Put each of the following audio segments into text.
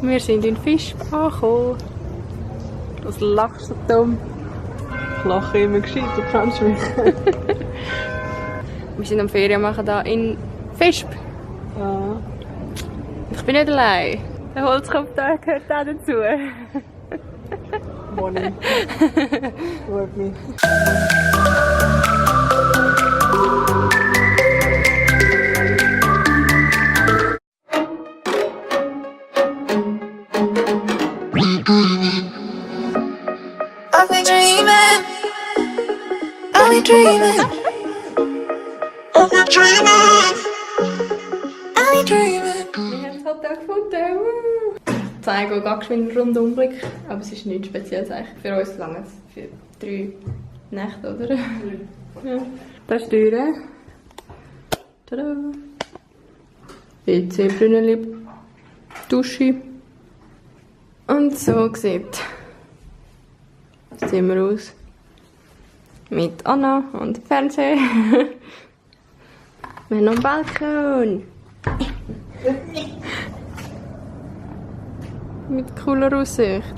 Wir sind in Fischb angekommen. Was lachst du dumm? Ich lache immer gescheit, du kennst mich. Wir sind am Ferien machen hier in Fischb. Ja. Ich bin nicht allein. Der Holzkopf da gehört auch dazu. Morning. Freut mich. I've been dreaming. Wir haben es halt auch gefunden. Ich zeige euch ganz schön einen Rundumblick. Aber es ist nichts Spezielles eigentlich. Für uns lange für 3 Nächte, oder? Ja. Das ist die Türe. Tada! WC, Brünnenli, Dusche. Und so sieht das Zimmer aus. Mit Anna und dem Fernseher. Wir haben noch einen Balkon. Mit cooler Aussicht.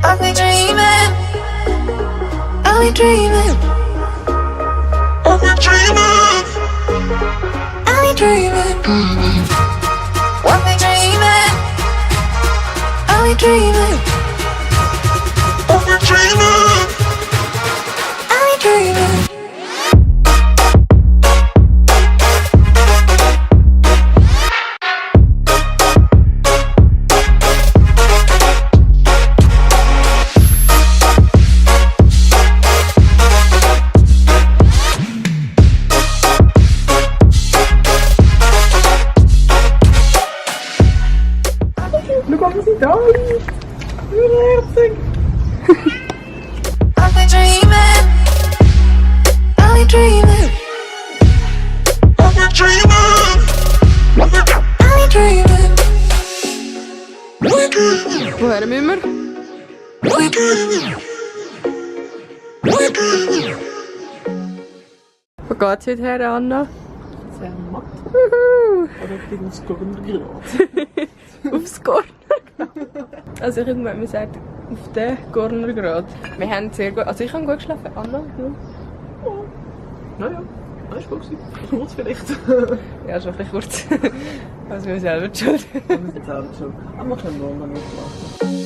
I've been dreaming. I've been dreaming. I've been dreaming. I've been dreaming. I've been dreaming. I've been dreaming. I've been dreaming. I've been dreaming. Schau, was sie da ist. Wie herzig. I've been dreaming. I've been dreaming. I've been dreaming. I've been dreaming. We're dreaming. Woher müssen wir? We're dreaming. We're dreaming. Wo geht's heute her, Anna? Sehr matt. Juhu. Aber ich bin ins Cornergrad. Aufs Corner. Also ich meine, man sagt auf den Corner gerade. Wir haben sehr gut, also ich habe gut geschlafen. Anna? Ja. Naja, das war gut. Kurz vielleicht. Ja, schon ein bisschen kurz. Also wir selber die schuld. Wir sind selber schon. Aber wir können morgen noch nicht schlafen.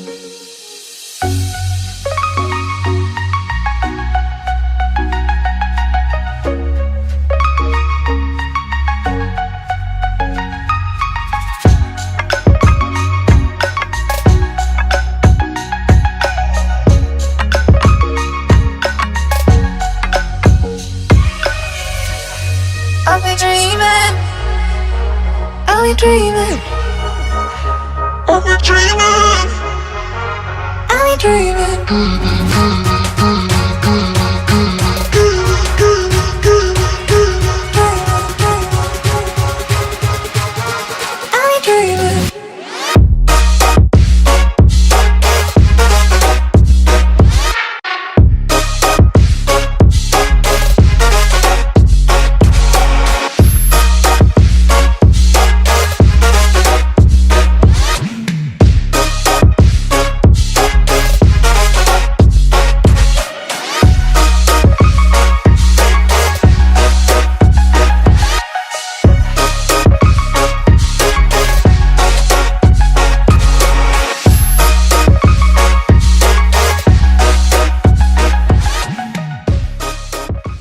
I've been dreaming. I've been dreaming. I've been dreaming. I've been dreaming. I've been dreaming.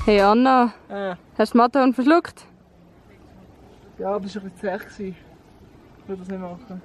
Hey Anna, hast du Matterhorn verschluckt? Ja, das war ein bisschen zu echt. Ich würde das nicht machen.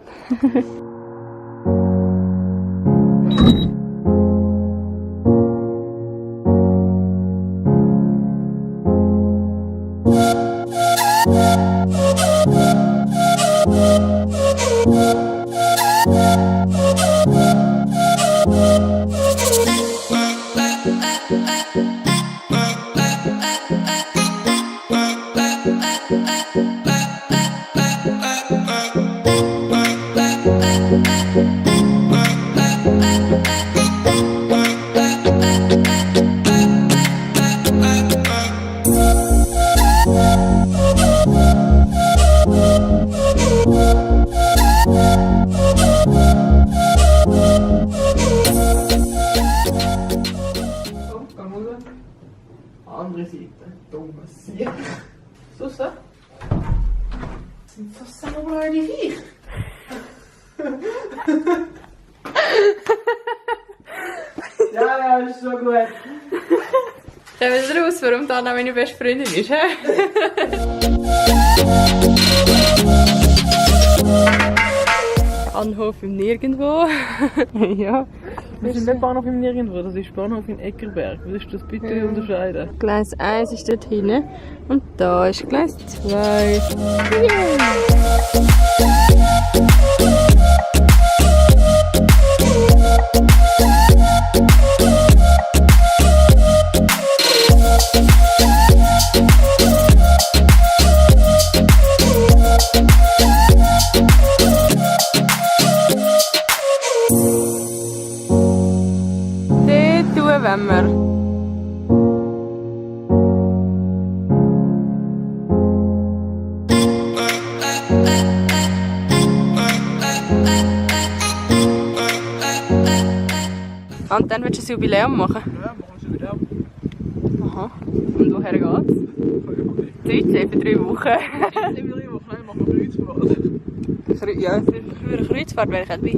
passiert? Was das? Sind so saublöde Viecher. Ja, ist so gut. Dann wieder raus, warum Dana meine beste Freundin ist, hä? Bahnhof im Nirgendwo. Ja. Das ist nicht Bahnhof im Nirgendwo, das ist Bahnhof in Eckerberg. Würdest du das bitte unterscheiden? Gleis 1 ist dort hinten und da ist Gleis 2. Wenn wir und dann willst du ein Jubiläum machen? Ja, machen wir wieder ab. Aha. Und woher geht's? Deutschland für 3 Wochen. Nicht mehr 3 Wochen, nein, machen wir Kreuzfahrt. Ja, für eine Kreuzfahrt wäre ich auch dabei.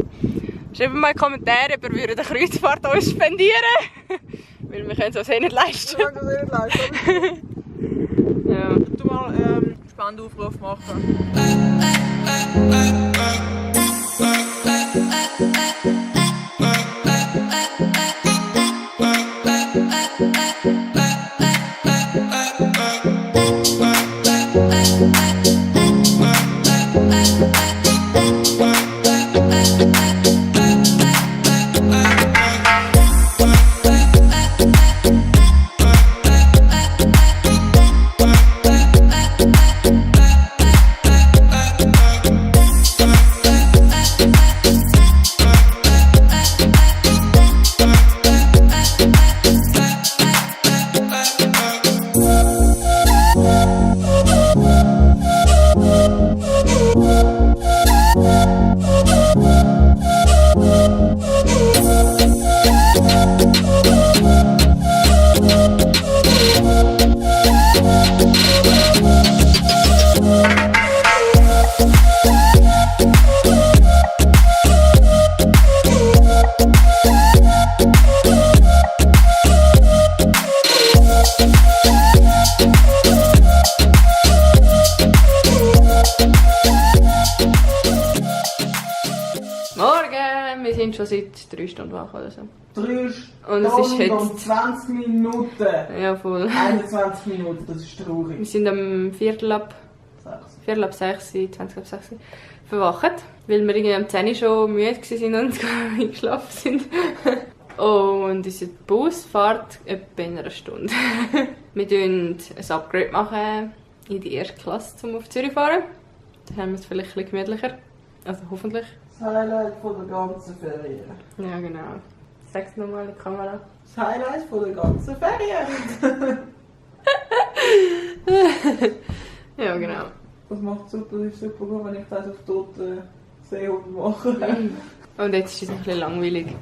Schreibt mal in die Kommentare, ob ihr eine Kreuzfahrt uns spendieren. Weil wir können es uns eh nicht leisten. Wir können es eh nicht leisten. Ja. Du mal Spendenaufruf machen. Morgen! Wir sind schon seit 3 Stunden wach oder so. 3 Und es ist Stunden und jetzt... 20 Minuten. Ja, voll. 21 Minuten, das ist traurig. Wir sind am Viertel ab 6, 20 ab 6 verwacht, weil wir irgendwie am 10 schon müde waren und eingeschlafen sind. Und unser Bus fährt etwa in einer Stunde. Wir machen ein Upgrade in die erste Klasse, um auf Zürich zu fahren. Dann haben wir es vielleicht ein bisschen gemütlicher. Also hoffentlich. Das Highlight von der ganzen Ferien. Ja, genau. Sag's nochmal in die Kamera. Das Highlight von der ganzen Ferien. Ja, genau. Das macht super, das ist super gut, wenn ich das auf toten Seehund mache. Und jetzt ist es ein bisschen langweilig.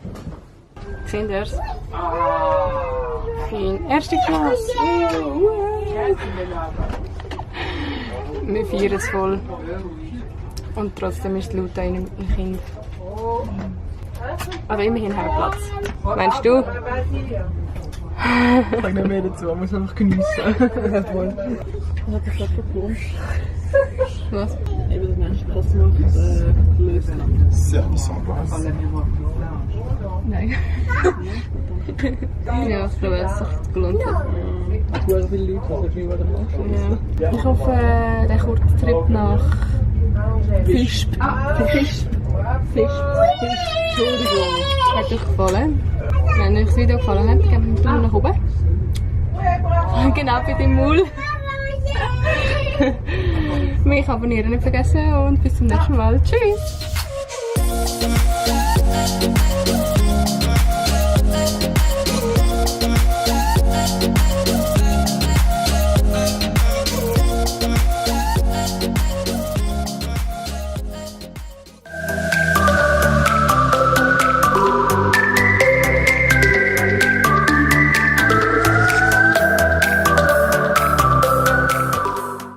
Seht ihr es? Fein. Erste Klasse. Wir feiern es voll. Und trotzdem ist es laut einem Kind. Aber immerhin haben wir Platz. Meinst du? Ich sage nicht mehr dazu, man muss einfach geniessen. Voll. Was hat das gerade geplant? Was? Eben, das Mensch das macht gelöst. Service en base. Nein. Ja, ich glaube, es sich gelohnt hat. Sehr viele Leute, was ich nicht mehr machen. Ja. Ich hoffe, der kurze Trip nach Fisch. Entschuldigung. Hat euch gefallen? Wenn euch das Video gefallen hat, gebt einen Daumen nach oben. Genau bei dem Maul. Mich abonnieren nicht vergessen und bis zum nächsten Mal. Tschüss!